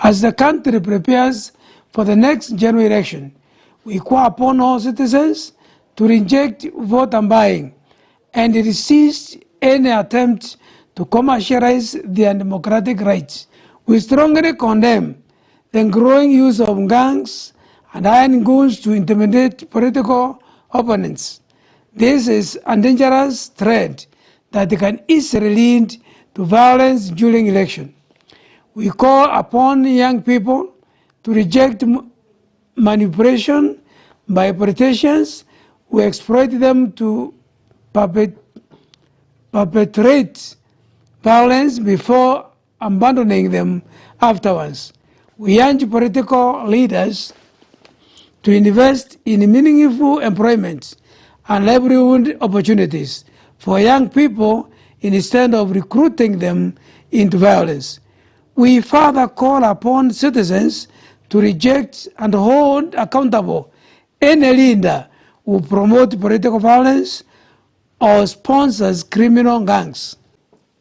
As the country prepares for the next general election, we call upon all citizens to reject vote buying and resist any attempt to commercialize their democratic rights. We strongly condemn the growing use of gangs and iron goons to intimidate political opponents. This is a dangerous threat that can easily lead to violence during election. We call upon young people to reject manipulation by politicians who exploit them to perpetrate violence before abandoning them afterwards. We urge political leaders to invest in meaningful employment and livelihood opportunities for young people instead of recruiting them into violence. We further call upon citizens to reject and hold accountable any leader who promotes political violence or sponsors criminal gangs.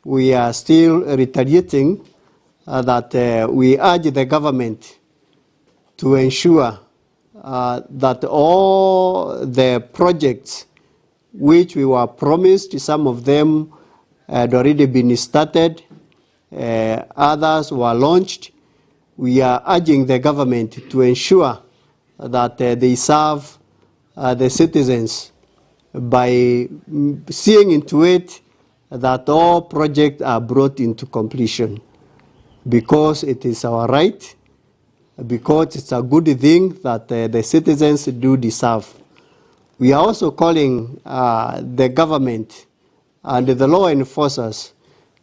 We are still retaliating that we urge the government to ensure that all the projects which we were promised, some of them had already been started, others were launched. We are urging the government to ensure that they serve the citizens by seeing into it that all projects are brought into completion, because it is our right, because it's a good thing that the citizens do deserve. We are also calling the government and the law enforcers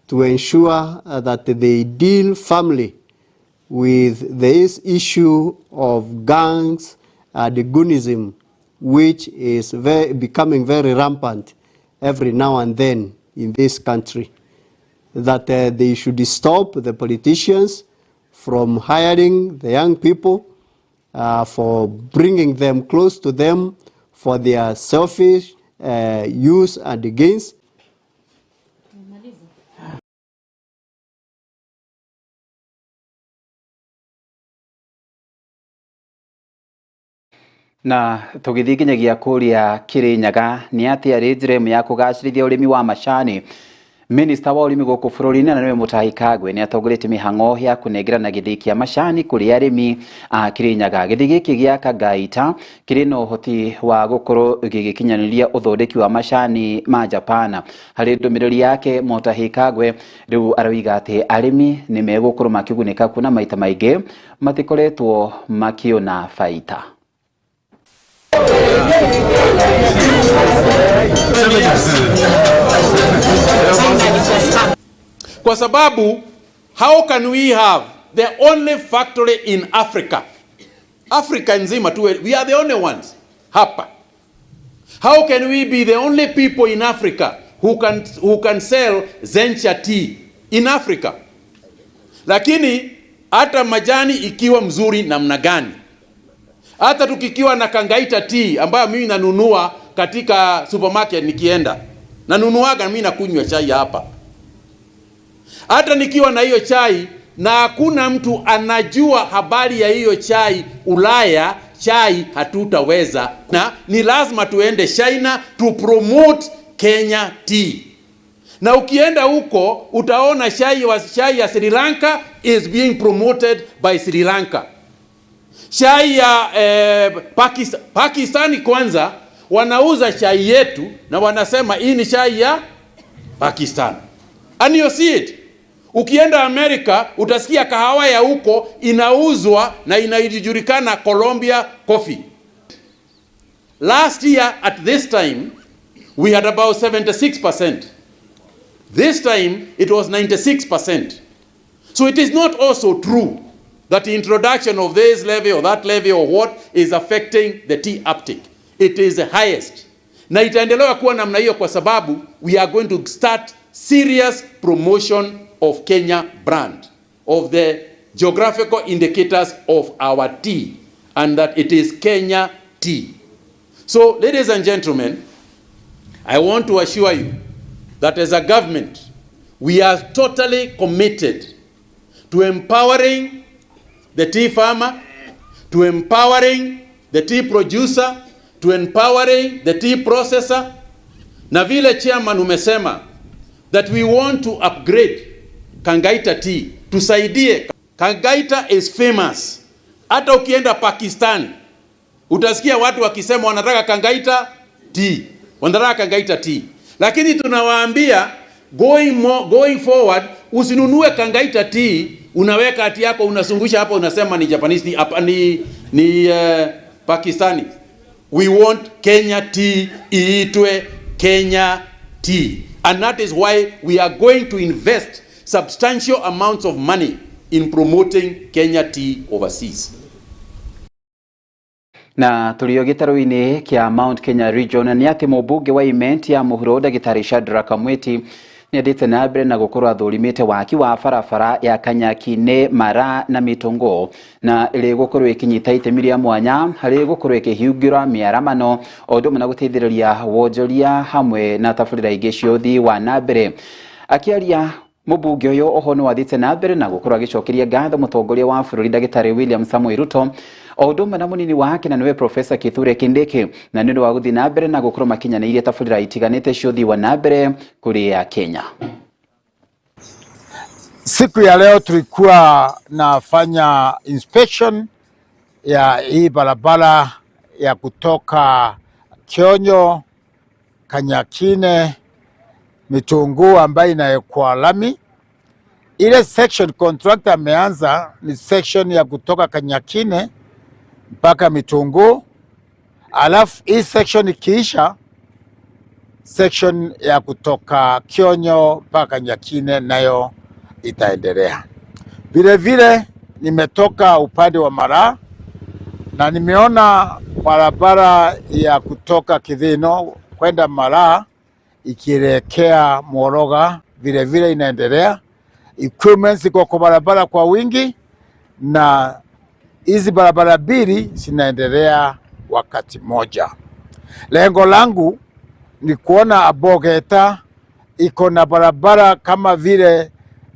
to ensure that they deal firmly with this issue of gangs and goonism, which is becoming very rampant every now and then in this country. That they should stop the politicians from hiring the young people, for bringing them close to them for their selfish use and gains. Na tũgĩthiĩ nginyagia kũrĩa Kĩrĩnyaga nĩ atĩ arĩ njĩra ĩmwe ya kũgacĩrithia ũrĩmi wa macani. Minista wa ũrĩmi gũkũ bũrũri-inĩ na nĩwe Mutahi Kagwe nĩ atongoretie mĩhang'o ya kũnengerana gĩthii kĩa macani kũrĩ arĩmi a Kĩrĩnyaga. Gĩthii gĩkĩ gĩa Kangaita kĩrĩ na ũhoti wa gũkorwo gĩgĩkinyanĩria ũthondeki wa macani ma Japan. Harĩ ndũmĩrĩri yake Mutahi Kagwe rĩu aroiga atĩ arĩmi nĩ megũkorwo makĩgunĩka kuona maita maingĩ matikoretwo makĩona baita. Kwa sababu how can we have the only factory in Africa? Africa nzima tu, we are the only ones hapa. How can we be the only people in Africa who can sell Zencha tea in Africa? Lakini hata majani ikiwa mzuri namna gani, hata tukikiwa na Kangaita tea ambayo mimi nanunua katika supermarket nikienda, nanunuaga mimi nakunywa chai hapa. Hata nikiwa na hiyo chai na hakuna mtu anajua habari ya hiyo chai Ulaya, chai hatutaweza. Na ni lazima tuende China to promote Kenya tea. Na ukienda huko utaona chai ya Sri Lanka is being promoted by Sri Lanka. Chai ya Pakistani kwanza wanauza chai yetu na wanasema hii ni chai ya Pakistan. And you see it. Ukienda Amerika utasikia kahawa ya huko inauzwa na inajulikana Colombia coffee. Last year at this time we had about 76%. This time it was 96%. So it is not also true that the introduction of this levy or that levy or what is affecting the tea uptake. It is the highest. Na itaendelea kuwa namna hiyo kwa sababu we are going to start serious promotion of Kenya brand, of the geographical indicators of our tea, and that it is Kenya tea. So, ladies and gentlemen, I want to assure you that as a government, we are totally committed to empowering the tea farmer, to empowering the tea producer, to empowering the tea processor. Na vile chairman umesema that we want to upgrade Kangaita tea, tusaidie. Kangaita is famous. Hata ukienda Pakistan utasikia watu wakisema wanataka Kangaita tea, wanataka Kangaita tea, lakini tunawaambia going forward, usinunue Kangaita tea, unaweka ati yako unazungusha hapa, unasema ni Japanese tea, hapa ni Pakistani. We want Kenya tea iitwe Kenya tea, and that is why we are going to invest substantial amounts of money in promoting Kenya tea overseas. Na tũrio gĩtarũ-inĩ kĩa Mount Kenya Region nĩ atĩ mũmbunge wa Imenti ya mũhuro ndagĩtarĩ Shadrack Kamweti nĩ athiĩte na mbere na gũkorwo athũrimĩte waki wa barabara ya Kanyaki-inĩ Mara na Mĩtũngũ na ĩrĩ gũkorwo ĩkĩnyita itemi rĩa mwanya harĩ gũkorwo ĩkĩhingũra mĩaramano o ũndũ ũmwe na gũteithĩrĩria wonjoria hamwe na tabarĩra ingĩ cia ũthii wa na mbere. Akĩaria mũmbunge ũyũ oho nĩ wathiĩte na mbere na gũkorwo agĩcokeria ngatho mũtongoria wa bũrũri ndagĩtarĩ William Samoei Ruto o ũndũ ũmwe na mũnini wake na nĩwe Professor Kithure Kindiki na nĩ ũndũ wa gũthiĩ na mbere na gũkorwo makinyanĩirie tabarĩra itiganĩte cia ũthii wa na mbere kũrĩ ya Kenya. Siku ya leo tulikuwa nafanya inspection ya hii barabara ya kutoka Kionyo Kanyakine Mitunguu ambayo inawekwa lami. Ile section contractor ameanza ni section ya kutoka Kanyakine mpaka Mitunguu, alafu hii section ikiisha, section ya kutoka Kionyo mpaka Kanyakine nayo itaendelea. Vile vile nimetoka upande wa Mara na nimeona barabara ya kutoka Kithino kwenda Mara ikielekea Moroga vile vile inaendelea. Equipment ziko kwa barabara kwa wingi na hizi barabara mbili zinaendelea wakati moja. Lengo langu ni kuona Abogeta iko na barabara kama vile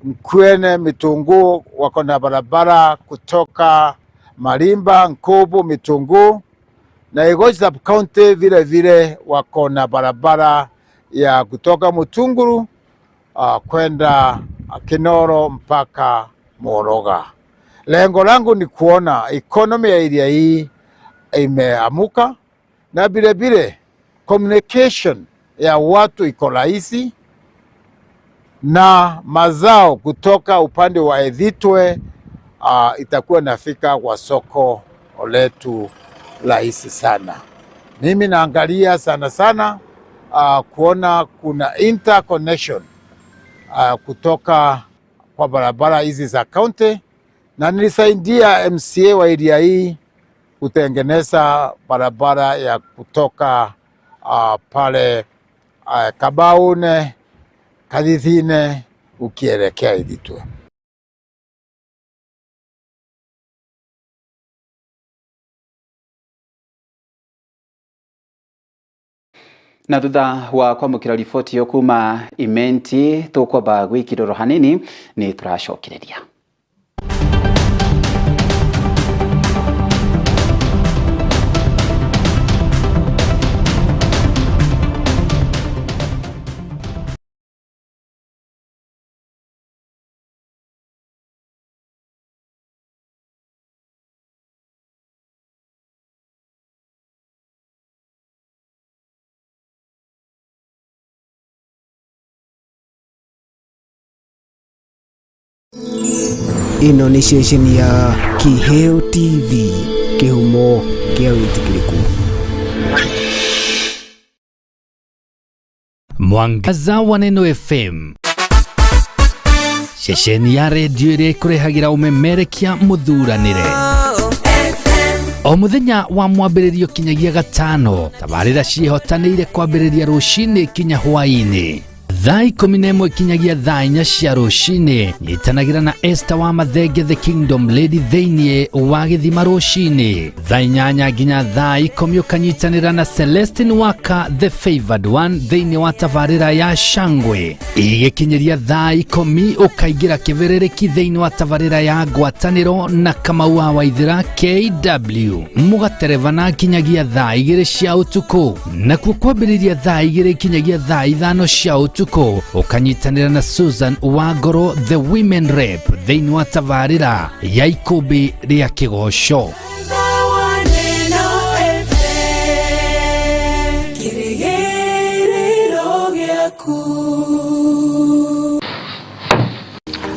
Mkwene Mitunguu wako na barabara kutoka Marimba, Nkubu, Mitunguu na Igoji sub county vile vile wako na barabara ya kutoka Mutunguru kwenda Kinoro mpaka Moroga. Lengo langu ni kuona economy ya area hii imeamuka na vile vile communication ya watu iko rahisi na mazao kutoka upande wa Ethitwe itakuwa nafika kwa soko letu rahisi sana. Mimi naangalia sana sana kuona kuna interconnection kutoka kwa barabara hizi za county, na nilisaidia MCA wa area hii kutengeneza barabara ya kutoka pale Kabaune Kathithine ukielekea Ithitwe. Na thutha wa kwamũkĩra riboti ĩyo kuma Imenti tũkwamba gwĩkirũrwo hanini nĩ tũracokereria. Ĩno nĩ ceceni ya Kiheo TV, kĩhumo kĩa wĩtĩkĩrĩku. Mwangaza wa Neno FM, ceceni ya redio ĩrĩa ĩkũrehagĩra ũmemerekia mũthuranĩre o mũthenya wa mwambĩrĩrio kinyagia gatano. Tabarĩra ciĩhotanĩire kwambĩrĩria rũcinĩ kinya hwaĩ-inĩ. Thaa 11 kinyagia thaa 4 cia rũcinĩ, nyitanagĩra na Esther wa Mathenge the Kingdom Lady thĩinĩ wa gĩthima rũcinĩ. Thaa 8 nginya thaa 10 ũkanyitanĩra na Celestine Waka the Favored One thĩinĩ wa tabarĩra ya Shangwe. Igĩkinyĩria thaa 10 ũkaingĩra kĩbĩrĩrĩki thĩinĩ wa tabarĩra ya ngwatanĩro na Kamau wa Waithĩra KW, mũgaterebana nginyagia thaa 2 cia ũtukũ. Nakuo kwambĩrĩria thaa 2 nginyagia thaa 5 cia ũtukũ ũkanyitanĩra na Susan Wangoro the Women Rep thĩinĩ wa tabarĩra ya ikũmbĩ rĩa kĩgoco.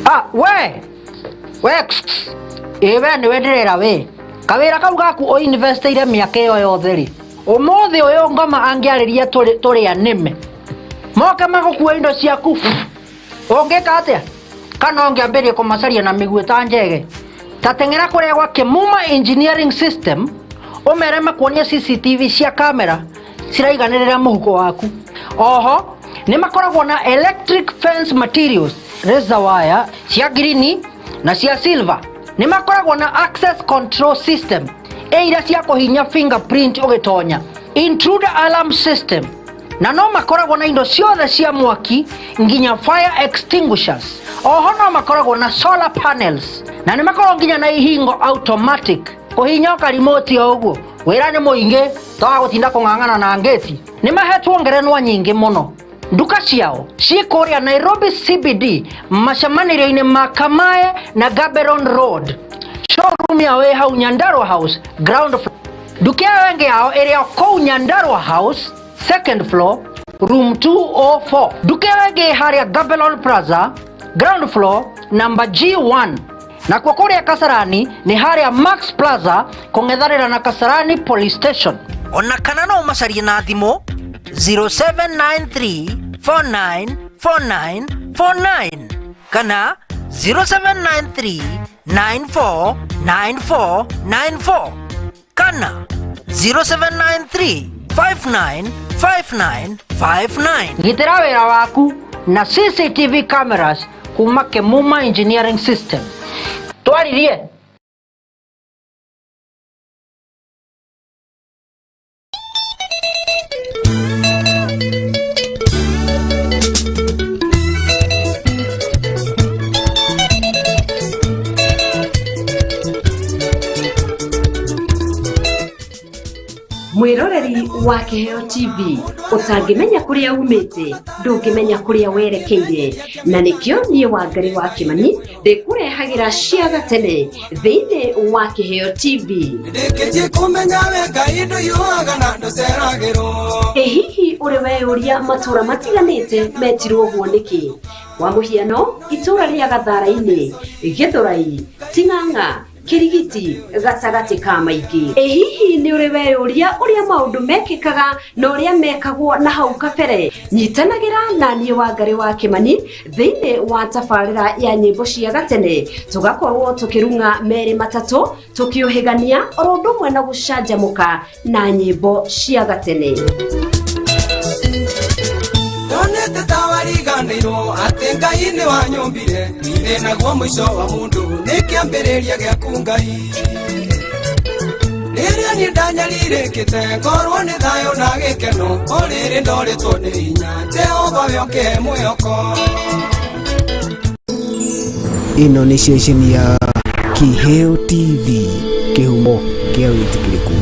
Ah, we we ĩ we nĩwe ndĩrera we kawĩra kau gaku ũinvestĩire mĩaka ĩyo yothe rĩ, ũmũthĩ ũyũ ngoma angĩarĩria tũrĩa nĩme moke magũkua indo ciaku, ũngĩka atĩa? Kana ũngĩambĩrĩria kũmacaria na mĩguĩ ta njege? Ta teng'era kũrĩa gwa Kĩmuma Engineering System ũmere makuonie CCTV cia kamera ciraiganĩrĩra mũhuko waku. Oho nĩ makoragwo na electric fence materials, razor wire cia green na cia silver. Nĩ makoragwo na access control system ĩ iria cia kũhinya fingerprint ũgĩtonya, intruder alarm system, na no makoragwo na indo ciothe cia mwaki nginya fire extinguishers. Oho no makoragwo na solar panels na nĩ makoragwo nginya na ihingo automatic kũhinya karimoti o ũguo. Wĩra nĩ mũingĩ toga gũtinda kũng'ang'ana na ngĩti. Nĩ mahetwo ngerenwa nyingĩ mũno. Nduka ciao ciĩ kũrĩa Nairobi CBD macemanĩrio-inĩ ma Kamae na Gaborone Road. Showroom yao ĩ hau Nyandarua House ground floor. Nduka ĩyo ĩngĩ yao ĩrĩ o kũu Nyandarua House second floor room 204. Nduka ĩyo ĩngĩ ĩ harĩa Gaborone Plaza ground floor number G1. Nakuo kũrĩa Kasarani nĩ harĩa Max Plaza kũng'ethanĩra na Kasarani Police Station. Ona kana no ũmacarie na thimũ 0793 4949 49 kana 0793 9494 94 kana 0793 5959 59. Gitĩra wĩra waku na CCTV cameras kuma Kĩmuma Engineering System. Twaririe. Mwiroreri wa Kĩheo TV, ũtangĩmenya kũrĩa umĩte ndũngĩmenya kũrĩa werekeire, na nĩkĩo niĩ Wangari wa Kĩmani ndĩkũrehagĩra cia gatene thĩinĩ wa Kĩheo TV. Ndĩkĩtie kũmenya we Ngai ndũhiũhaga na ndũceragĩrwo. Ĩ hihi ũrĩ weyũria matũra matiganĩte metirwo ũguo nĩkĩ? Kwa mũhiano, itũra rĩa Gathara-inĩ, Gĩthũrai, Ting'ang'a, Kirigiti gatagatĩ ka maingĩ. Ĩ hihi nĩ ũrĩ weyũria ũrĩa maũndũ mekĩkaga na ũrĩa mekagwo na hau kabere? Nyitanagĩra na niĩ Wangari wa Kĩmani thĩinĩ wa tabarĩra ya nyĩmbo cia gatene, tũgakorwo tũkĩrung'a merĩ matatũ tũkĩũhĩgania oro ũndũ ũmwe na gũcanjamũka na nyĩmbo cia gatene. Ndonete ta wariganĩirwo atĩ Ngai nĩ wanyũmbire, ithĩ naguo mũico wa mũndũ nĩ kĩambĩrĩria gĩaku Ngai. Rĩrĩa niĩ ndanyarirĩkĩte ngorwo nĩ thayũ na gĩkeno, o rĩrĩ ndorĩtwo nĩ hinya, Jehova we ũkĩhe mwĩhoko. Ĩno nĩ ceceni ya Kĩheo TV, kĩhumo kĩa wĩtĩkĩrĩku.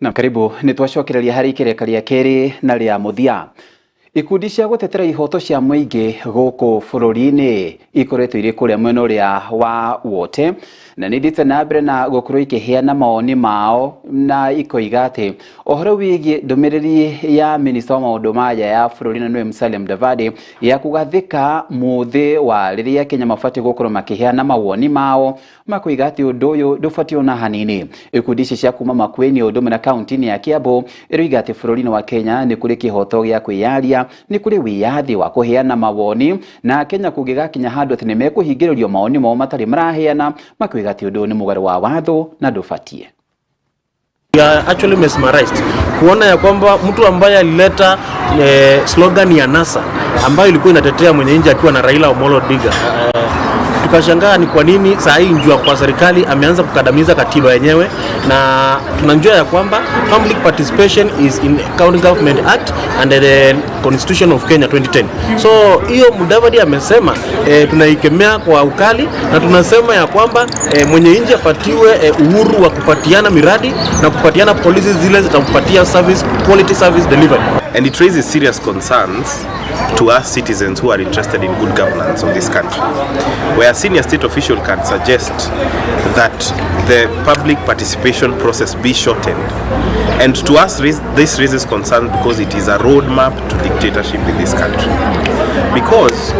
Na karibu nĩ twacokereria harĩ ikereka rĩa kerĩ na rĩa mũthia. Ikundi cia gũtetera ihoto cia mũingĩ gũkũ bũrũri-inĩ ikoretwo irĩ kũrĩa mwena ũrĩa wa Wote na nĩ ithiĩte na mbere na gũkorwo ikĩheana mawoni mao na ikoiga atĩ ũhoro wĩgiĩ ndũmĩrĩri ya minista wa maũndũ ma nja ya bũrũri na nĩwe Musalia Mudavadi ya kũgathĩka mũthĩ wa rĩrĩa Kenya mabatiĩ gũkorwo makĩheana mawoni mao makoiga atĩ ũndũ ũyũ ndũbatiĩ ona hanini. Ikundi ici cia kuma Makueni ũndũ ũmwe na kaunti-inĩ ya Kiambu iroiga atĩ bũrũri-inĩ wa Kenya nĩ kũrĩ kĩhoto gĩa kwĩyaria, nĩ kũrĩ wĩyathi wa kũheana mawoni, na Kenya kũngĩgakinya handũ atĩ nĩ mekũhingĩrĩrio mawoni mao matarĩ maraheana, makoiga atĩ ũndũ ũyũ nĩ mũgarũ wa watho na ndũbatiĩ. We are actually mesmerized kuona ya kwamba mtu ambaye alileta slogan ya NASA ambayo ilikuwa inatetea mwenye nchi akiwa na Raila Amolo Odinga, tukashangaa ni kwa nini saa hii njua kwa serikali ameanza kukandamiza katiba yenyewe, na tunajua ya kwamba public participation is in County Government Act and the Constitution of Kenya 2010. So hiyo Mudavadi amesema, tunaikemea kwa ukali na tunasema ya kwamba mwenye nchi apatiwe uhuru wa kupatiana miradi na kupatiana policies zile zitampatia service quality, service delivery. And it raises serious concerns to us citizens who are interested in good governance of this country, where a senior state official can suggest that the public participation process be shortened. And to us, this raises concern because it is a roadmap to dictatorship in this country. Because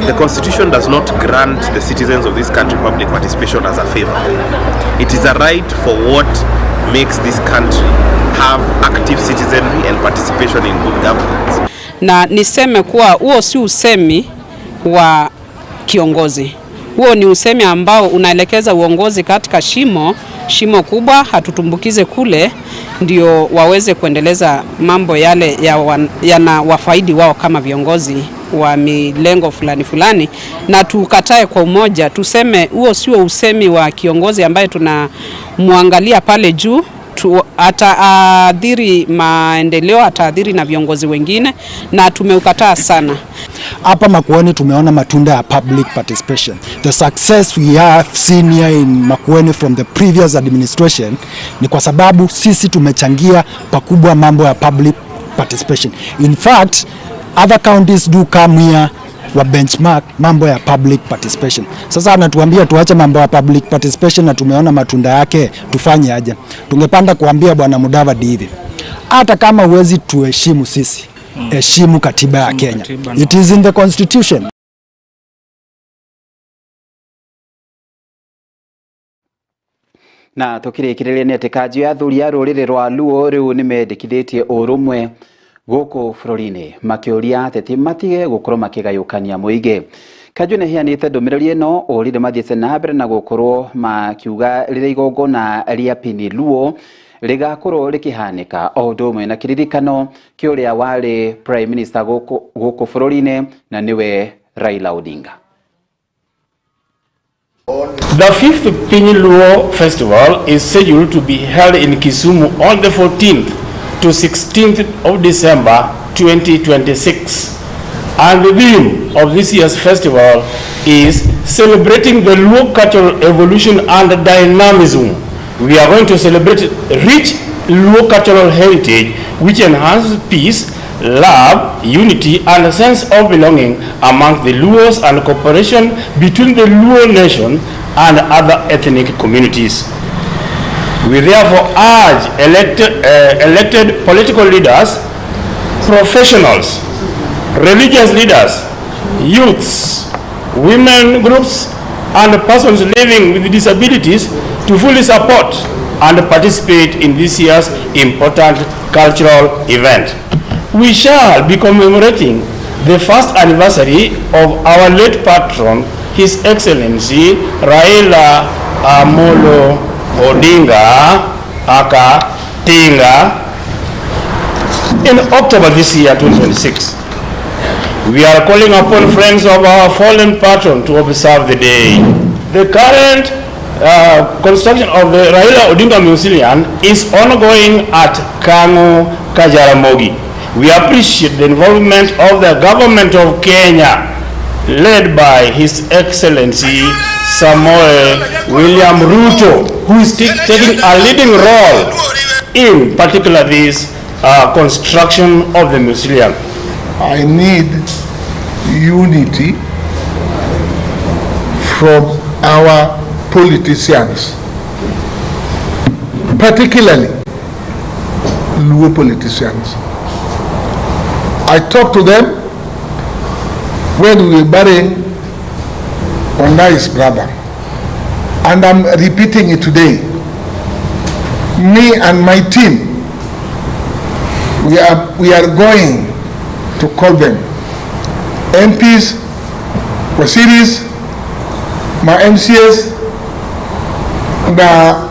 the Constitution does not grant the citizens of this country public participation as a favor. It is a right for what makes this country have active citizenry and participation in good governance. Na niseme kuwa huo si usemi wa kiongozi. Huo ni usemi ambao unaelekeza uongozi katika shimo, shimo kubwa, hatutumbukize kule ndio waweze kuendeleza mambo yale yana wafaidi wao kama viongozi wa milengo fulani fulani. Na tukatae kwa umoja, tuseme huo sio usemi wa kiongozi ambaye tunamwangalia pale juu, ataathiri maendeleo, ataathiri na viongozi wengine, na tumeukataa sana. Hapa Makueni tumeona matunda ya public participation. The success we have seen here in Makueni from the previous administration ni kwa sababu sisi tumechangia pakubwa mambo ya public participation. In fact, other counties do come here wa benchmark mambo ya public participation. Sasa anatuambia tuache mambo ya public participation na tumeona matunda yake, tufanye aje? Tungepanda kuambia Bwana Mudavadi hivi, hata kama huwezi tuheshimu sisi, heshimu katiba ya Kenya. It is in the constitution. Na tukirikiriria ni ati kanjũ ya athuri a rũrĩrĩ rwa Luo rĩu nĩmendekithĩtie ũrũmwe gũkũ bũrũri-inĩ, makĩũria ateti matige gũkorwo makĩgayũkania mũingĩ. Kanjũ nĩheanĩte ndũmĩrĩri ĩno o rĩrĩ mathiĩte na mbere na gũkorwo makiuga rĩrĩa igongona rĩa Pini Luo rĩgakorwo rĩkĩhanĩka o ũndũ ũmwe na kĩririkano kĩa ũrĩa warĩ Prime Minister gũkũ bũrũri-inĩ na nĩwe Raila Odinga. The fifth Piny Luo Festival is scheduled to be held in Kisumu on the 14th to 16th of December 2026. And the theme of this year's festival is celebrating the Luo cultural evolution and dynamism. We are going to celebrate rich Luo cultural heritage, which enhances peace, love, unity, and a sense of belonging among the Luos and cooperation between the Luo nation and other ethnic communities. We therefore urge elected political leaders, professionals, religious leaders, youths, women groups, and persons living with disabilities to fully support and participate in this year's important cultural event. We shall be commemorating the first anniversary of our late patron, His Excellency Raila Amolo Odinga aka Tinga, in October this year, 2026. We are calling upon friends of our fallen patron to observe the day. The current construction of the Raila Odinga Museum is ongoing at Kang'o Kajaramogi. We appreciate the involvement of the government of Kenya, led by His Excellency Samoei William Ruto, who is taking a leading role in particular this construction of the museum. I need unity from our politicians, particularly Luo politicians. I talked to them when we were burying Wandayi's brother, and I'm repeating it today. Me and my team, we are going to call them MPs, Waziris, ma MCAs, na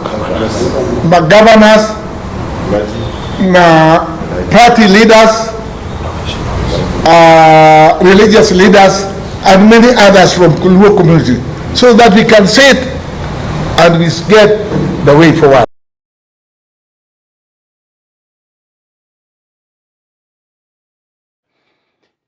ma governors, na party leaders, religious leaders, and many others from Luo community, so that we can sit and we get the way forward.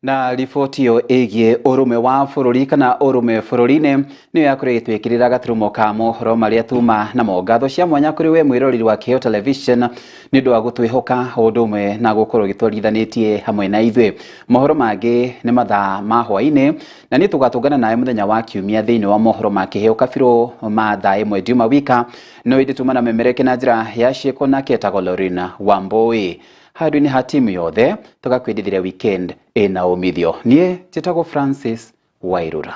Na riboti ĩyo ĩgiĩ ũrũmwe wa bũrũri kana ũrũmwe bũrũri-inĩ nĩyo yakorwo ĩgĩtwĩkĩrĩra gaturumo ka mohoro marĩa tuma namo. Ngatho cia mwanya kũrĩ we mwĩroreri wa Kĩheo Television nĩ ũndũ wa gũtwĩhoka o ũndũ ũmwe na gũkorwo ũgĩtwarithanĩtie hamwe na ithuĩ. Mohoro mangĩ nĩ mathaa ma hwaĩ-inĩ na nĩ tũgatũngana nawe mũthenya wa kiumia thĩinĩ wa mohoro ma Kĩheo kabirũ ma thaa ĩmwe ndiuma wika no ĩndĩ tuma na memereke na njĩra ya ciĩko nake etagwo Lorena Wambui. Handũ-inĩ ha timu yothe tũgakwendithĩria weekend ĩna umithio. Niĩ njĩtagwo Francis Wairura.